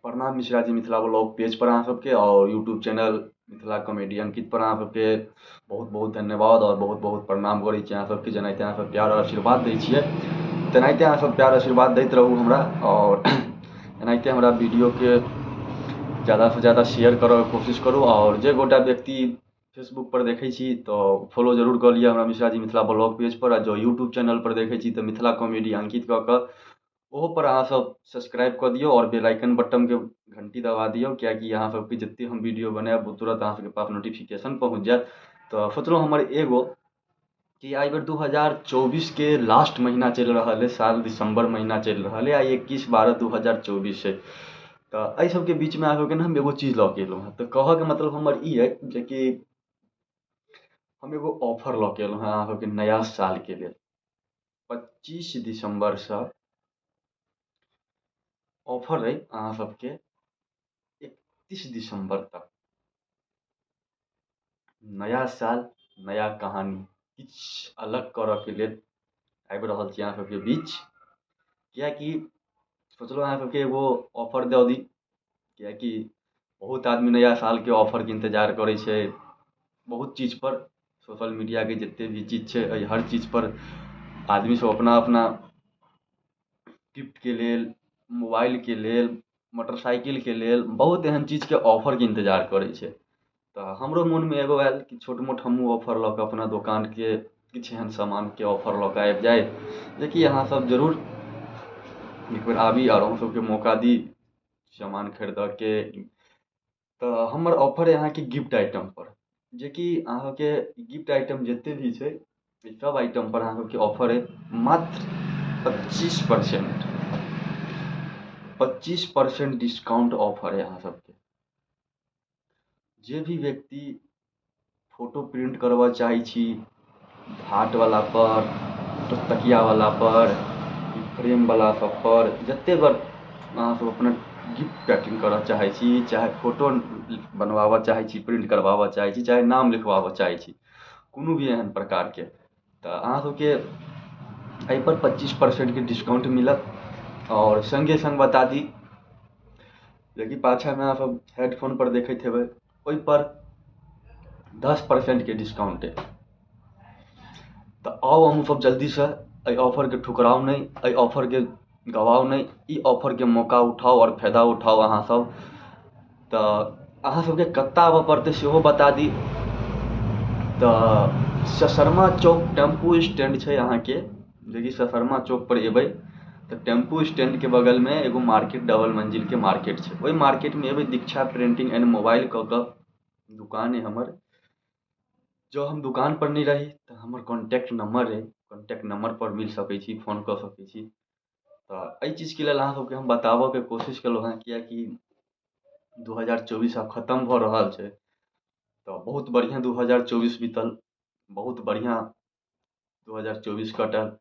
प्रणाम Mishra ji Mithila blog page पर अहाँ सबके और यूट्यूब चैनल मिथिला कॉमेडी अंकित पर अहाँ सबके बहुत बहुत धन्यवाद और बहुत बहुत प्रणाम करै छी अहाँ सबके। जेनाहिते अहाँ सब प्यार और आशीर्वाद दै छियै तेनाहिते अहाँ सब प्यार आशीर्वाद दैत रहू हमरा, और एनाहिते हमरा वीडियोके ज़्यादासँ ज़्यादा शेयर करऽके कोशिश करू। और जे गोटा व्यक्ति फेसबुक पर देखै छी तऽ फॉलो जरूर कऽ लिअ हमरा मिश्रा जी मिथिला ब्लॉग पेज पर, आ जँ यूट्यूब चैनल पर देखै छी तऽ मिथिला कॉमेडी अंकित कऽ कऽ ओहो पर अहाँ सब सब्सक्राइब कऽ दियौ और बेल आइकन बटनके घंटी दबा दियौ, किएकि अहाँ सबके जते हम वीडियो बनायब ओ तुरंत अहाँ सबके पास नोटिफिकेशन पहुँच जायत। तऽ सोचलहुँ हमर एगो कि एहि बेर 2024 के लास्ट महीना चलि रहल है, साल दिसंबर महीना चलि रहल है, आ 21/12/2024 है। तऽ एहि सबके बीचमे अहाँ सबके ने हम एगो चीज लऽ के एलहुँ हँ। तऽ कहऽके मतलब हमर ई अइ जेकि हम एगो ऑफर लऽ के एलहुँ हँ अहाँ सबके नया सालके लेल। 25 दिसंबरसँ ऑफर अइ अहाँ सबके 31 दिसंबर तक। नया साल नया कहानी, किछु अलग करऽके लेल आबि रहल छी अहाँ सबके बीच, किएकि सोचलहुँ अहाँ सबके एगो ऑफर दऽ दी, किएकि बहुत आदमी नया सालके ऑफरके इन्तजार करै छै। बहुत चीजपर सोशल मीडियाके जते भी चीज छै एहि हर चीजपर आदमी सब अपना अपना गिफ्टके लेल, मोबाइलके लेल, मोटरसाइकिलके लेल बहुत एहन चीजके ऑफरके इन्तजार करै छै। तऽ हमरो मोनमे एगो आयल कि छोट मोट हमहूँ ऑफर लऽ कऽ अपना दोकानके किछु एहन सामानके ऑफर लऽ कऽ आबि जाइ, जेकि अहाँ सब जरूर एक बेर आबी आओर अहूँ सबके मौका दी सामान खरीदऽके। तऽ हमर ऑफर अइ अहाँके गिफ्ट आइटमपर, जेकि अहाँके गिफ्ट आइटम जते भी छै सब आइटमपर अहाँ सबके ऑफर अइ मात्र 25%, 25% डिस्काउंट ऑफर अइ अहाँ सबके। जे भी व्यक्ति फोटो प्रिंट करबऽ चाहै छी हाटवला पर, तकियावला पर, फ्रेमवला सब पर, जते बार अहाँ सब अपना गिफ्ट पैकिंग करऽ चाहै छी, चाहे फोटो बनवाबऽ चाहै छी, प्रिंट करबाबऽ चाहै छी, चाहे नाम लिखबाबऽ चाहै छी, कोनो भी एहन प्रकारके, तऽ अहाँ सबके एहिपर 25% के डिस्काउंट मिलत। आओर सङ्गे सङ्ग बता दी जेकि पाछाँमे अहाँ सब हेडफोन पर देखैत हेबै ओहिपर 10% के डिस्काउंट अइ। तऽ आउ अहूँ सब जल्दीसँ एहि ऑफरके ठुकराउ नहि, एहि ऑफरके गवाउ नहि, ई ऑफरके मौका उठाउ आओर फायदा उठाउ अहाँ सब। तऽ अहाँ सबके कतऽ आबऽ पड़तै सेहो बता दी। तऽ ससरमा चौक टेम्पू स्टैंड छै अहाँके, जेकि ससरमा चौक पर एबै तऽ टेम्पू स्टैंडके बगलमे एगो मार्केट, डबल मंजिलके मार्केट छै, ओहि मार्केटमे एबै दीक्षा प्रिंटिंग एंड मोबाइल कऽ कऽ दुकान अइ हमर। जँ हम दुकान पर नहि रही तऽ हमर कॉन्टैक्ट नंबर अइ, कॉन्टैक्ट नंबर पर मिल सकै छी, फोन कऽ सकै छी। तऽ एहि चीजके लेल अहाँ सबके हम बताबऽके कोशिश केलहुँ हँ, किएकि 2024 आब खतम भऽ रहल छै। तऽ बहुत बढ़िआँ 2024 बीतल, बहुत बढ़िआँ 2024 कटल।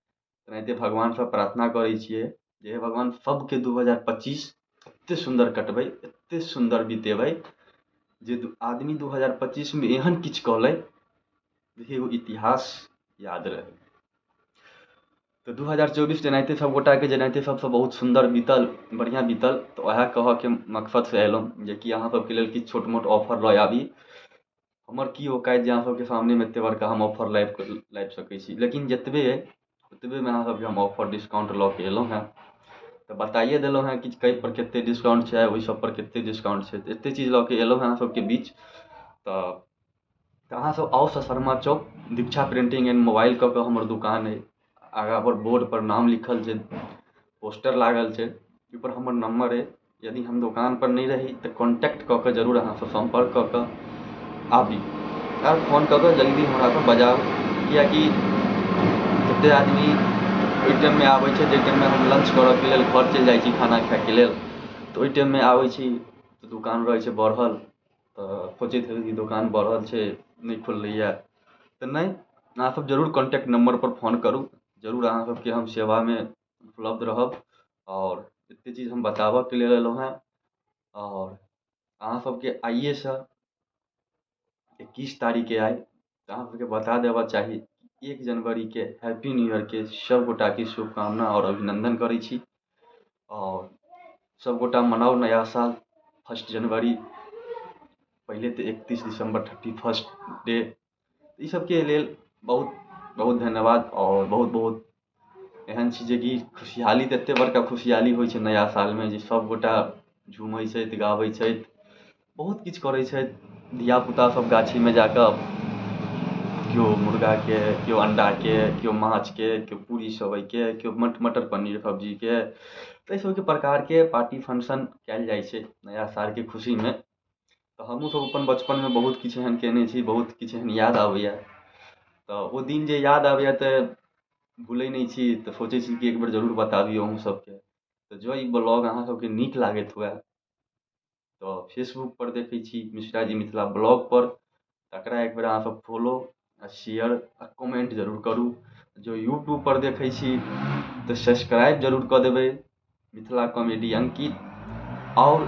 तेनाहिते भगवानसँ प्रार्थना करै छियै जे हे भगवान सबके 2025 एते सुन्दर कटबै, एते सुन्दर बितेबै जे आदमी 2025 मे एहन किछु कऽ लै जे एगो इतिहास याद रहै। तऽ 2024 जेनाहिते सब गोटाके जेनाहिते सबसँ बहुत सुन्दर बीतल, बढ़िआँ बीतल, तऽ वएह कहऽके मकसदसँ एलहुँ जेकि अहाँ सबके लेल किछु छोट मोट ऑफर लऽ आबी। हमर की औकात जे अहाँ सबके सामनेमे एते बड़का हम ऑफर लाबि सकै छी, लेकिन जतबे अइ ओतबेमे अहाँ सबके हम ऑफर डिस्काउंट लऽ के एलहुँ हेँ। तऽ बताइए देलहुँ हेँ कि कै पर कते डिस्काउंट छै, ओहि सब पर कते डिस्काउंट छै। तऽ एते चीज लऽ के एलहुँ हेँ अहाँ सबके बीच। तऽ अहाँ सब आउ Sasarma Chowk, Diksha printing and mobile कऽ कऽ हमर दुकान अइ। आगाँ पर बोर्ड पर नाम लिखल छै, पोस्टर लागल छै, ओहिपर हमर नंबर अइ। यदि हम दोकान पर नहि रही तऽ कॉन्टैक्ट कऽ कऽ जरूर अहाँ सब सम्पर्क कऽ कऽ आबी आर फोन कऽ कऽ जल्दी हमरा सब बजाउ, किएकि जते आदमी ओहि टाइममे आबै छै जाहि टाइममे हम लंच करऽके लेल घर चलि जाइ छी खाना खायके लेल, तऽ ओहि टाइममे आबै छी तऽ दोकान रहै छै बढ़ल, तऽ सोचैत हेबै कि दोकान बढ़ल छै नहि खुललैए, तऽ नहि, अहाँ सब जरूर कॉन्टैक्ट नंबरपर फोन करू, जरूर अहाँ सबके हम सेवामे उपलब्ध रहब। आओर एते चीज हम बताबऽके लेल एलहुँ हेँ। आओर अहाँ सबके आइएसँ 21 तारीखके आइ तऽ अहाँ सबके बता देबऽ चाही 1 जनवरीके हैप्पी न्यू ईयरके सब गोटाके शुभकामना आओर अभिनन्दन करै छी। आओर सभगोटा मनाउ नया साल 1 जनवरी, पहिले तऽ 31 दिसम्बर 31 डे। ई सबके लेल बहुत बहुत धन्यवाद आओर बहुत बहुत एहन छी जेकि खुशहाली तऽ एतेक बड़का खुशहाली होइ छै नया सालमे जे सभगोटा झूमै छथि, गाबै छथि, बहुत किछु करै छथि। धियापुता सब गाछीमे जा कऽ केओ मुर्गाके, केओ अण्डाके, केओ माछके, केओ पूरी सेवइके, केओ मटर पनीर सब्जीके, ताहि सबके प्रकारके पार्टी फंक्शन कयल जाइ छै नया सालके खुशीमे। तऽ हमहूँ सब अपन बचपनमे बहुत किछु एहन कयने छी, बहुत किछु एहन याद आबैए। तऽ ओ दिन जे याद आबैए तऽ भूलै नहि छी, तऽ सोचै छी कि एकबेर जरूर बताबी अहूँ सबके। तऽ जँ ई ब्लॉग अहाँ सबके नीक लागैत हुए तऽ फेसबुकपर देखै छी मिश्राजी मिथिला ब्लॉगपर, तकरा एकबेर अहाँ सब फॉलो आ शेयर आ कमेंट जरूर करू। जँ यूट्यूबपर देखै छी तऽ सब्सक्राइब जरूर कऽ देबै मिथिला कॉमेडी अंकित, आओर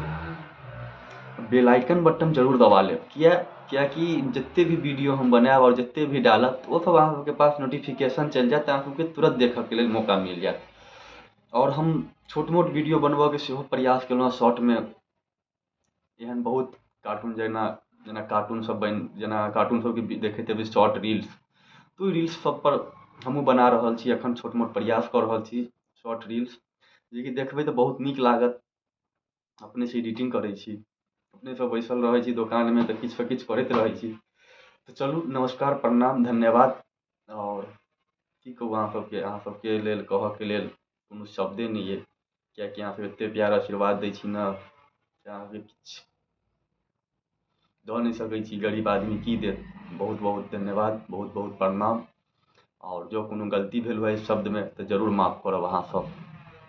बेल आइकन बटन जरूर दबा लेब। किएकि जतेक भी वीडियो हम बनायब आओर जतेक भी डालब तऽ ओसभ अहाँ सबके पास नोटिफिकेशन चलि जायत, तऽ अहाँ सबके तुरन्त देखऽके लेल मौका मिल जायत। आओर हम छोट मोट वीडियो बनबऽके सेहो प्रयास केलहुँ शॉर्टमे। एहन बहुत कार्टून जेना जेना कार्टून सब बनि जेना कार्टून सबके देखैत हेबै शॉर्ट रील्स, तऽ ओहि रील्स सबपर हमहूँ बना रहल छी एखन, छोट मोट प्रयास कऽ रहल छी शॉर्ट रील्स, जेकि देखबै तऽ बहुत नीक लागत। अपनेसँ एडिटिंग करै छी, अपनेसँ बैसल रहै छी दोकानमे तऽ किछुसँ किछु करैत रहै छी। तऽ चलू नमस्कार, प्रणाम, धन्यवाद। आओर की कहू अहाँ सबके, अहाँ सबके लेल कहऽके लेल कोनो शब्दे नहि अइ, किएकि अहाँ सब एतेक प्यार आशीर्वाद दै छी ने, अहाँके किछु दऽ नहि सकै छी, गरीब आदमी की देत। बहुत बहुत धन्यवाद, बहुत बहुत प्रणाम। आओर जँ कोनो गलती भेल हुए शब्दमे तऽ जरूर माफ करब अहाँ सब।